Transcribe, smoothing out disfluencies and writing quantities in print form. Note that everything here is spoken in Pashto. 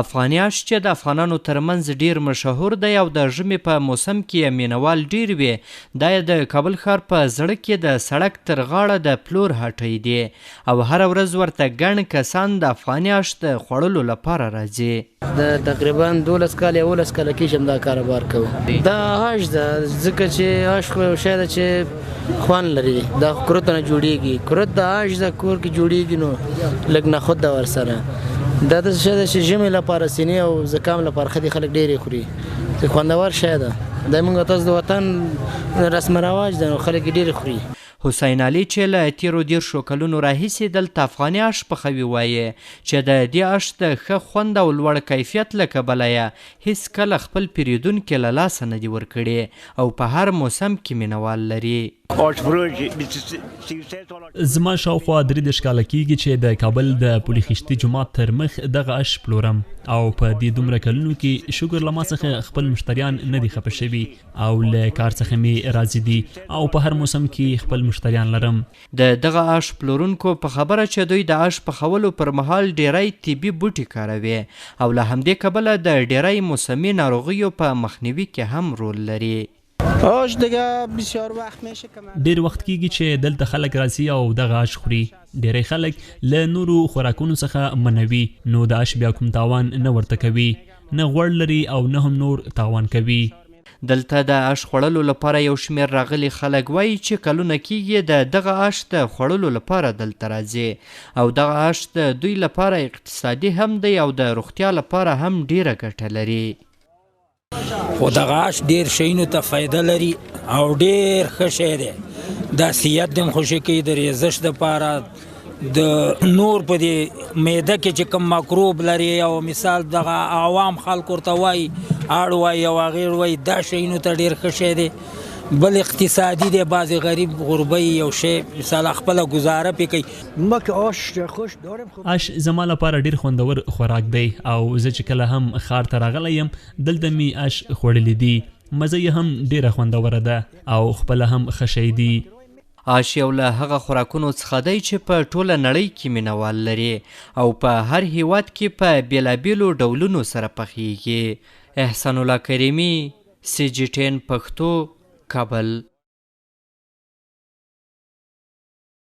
افغاني اش چې د افغانانو ترمنځ ډېر مشهور دی او د ژمي په موسم کې یې مینوال ډېر وي، دا یې د کابل ښار په زړه کې د سړک تر غاړه د پلور هټۍ دي او هره ورځ ورته ګڼ کسان د افغاني اش د خوړلو لپاره راځي. دا تقریبا 12 کاله 11 کاله کېږي چې دا کاروبار کوو. دا اش ده، ځکه چې اش خو یو شی ده چې خوند لري، دا کورت نه جوړیږي، کورت د اش ده کور کې جوړیږي، نو لږ نخود ده ورسره. دا داسې شی ده چې ژمي لپاره، سینې او زکام لپاره ښه دي، خلک ډېر یې خوري، چې خوندور شی ده. دا موږ تاسو د وطن رسم رواج ده، نو خلک یې ډېر خوري. حسین علي چې له تېرو 30 کلونو راهیسې دلته افغاني اش پخوي وایي چې د دې اش د ښه خوند او لوړ کیفیت له کبله یې هیڅکله خپل پیرېدونکي له لاسه نه دي ورکړي او په هر موسم کې مینوال لري. زما شاوخوا 33 کاله کېږي چې د کابل د پولي خیشتي جومات تر مخ دغه اش پلورم او په دې دومره کلونو کې شکر له ما څخه خپل مشتریان نه دي خفه شوي او له کار څخه مې راضي دي او په هر موسم کې خپل مشتریان لرم. د دغه اش پلورونکو په خبره چې دوی د اش پخولو پر مهال ډیری طبي بوټي کاروي او له همدې کبله د ډیری موسمي ناروغیو په مخنیوي کې هم رول لري. اش دیگه بسیار وخت میشه که ډیر وخت کیږي چې دلته خلک راځي او دغه اش خوري. ډیری خلک له نورو خوراکونو څخه منوي، نو د اش بیا کوم تاوان نه ورته کوي، نه غوړ لري او نه هم نور تاوان کوي. دلته د اش خوړلو لپاره یو شمېر راغلي خلک وایي چې کلونه کیږي د دغه اش د خوړلو لپاره دلته راځي او دغه اش د دوی لپاره اقتصادي هم دی او د روغتیا لپاره هم ډیره ګټه لري. خو دغه اش ډیر شیینو ته فایده لري او ډیر ښه شی دی. دا صحت دې هم خوشې کوي، د ریزش دپاره، د نور په دې معده کې چې کوم مکروب لري او مثال دغه عوام خلک ورته وایي اړ وایي او هغې وایي، دا شیینو ته ډیر ښه شی دی. بل اقتصادي دی، بعضې غریب غربه یو شی مثال خپله ګزاره پې کوي. ما که آش خوش دارم. اش زما لپاره ډیر خوندور خوراک دی او زه چې کله هم ښار ته راغلی یم دلته مې اش خوړلي دي، مزه یې هم ډیره خوندوره ده او خپله هم ښه شی دي. اش یو له هغه خوراکونو څخه دی چې په ټوله نړۍ کې مینوال لري او په هر هیواد کې په بېلابېلو ډولونو سره پخیږي. احسان الله کریمي، سی جي 10 پښتو، کابل.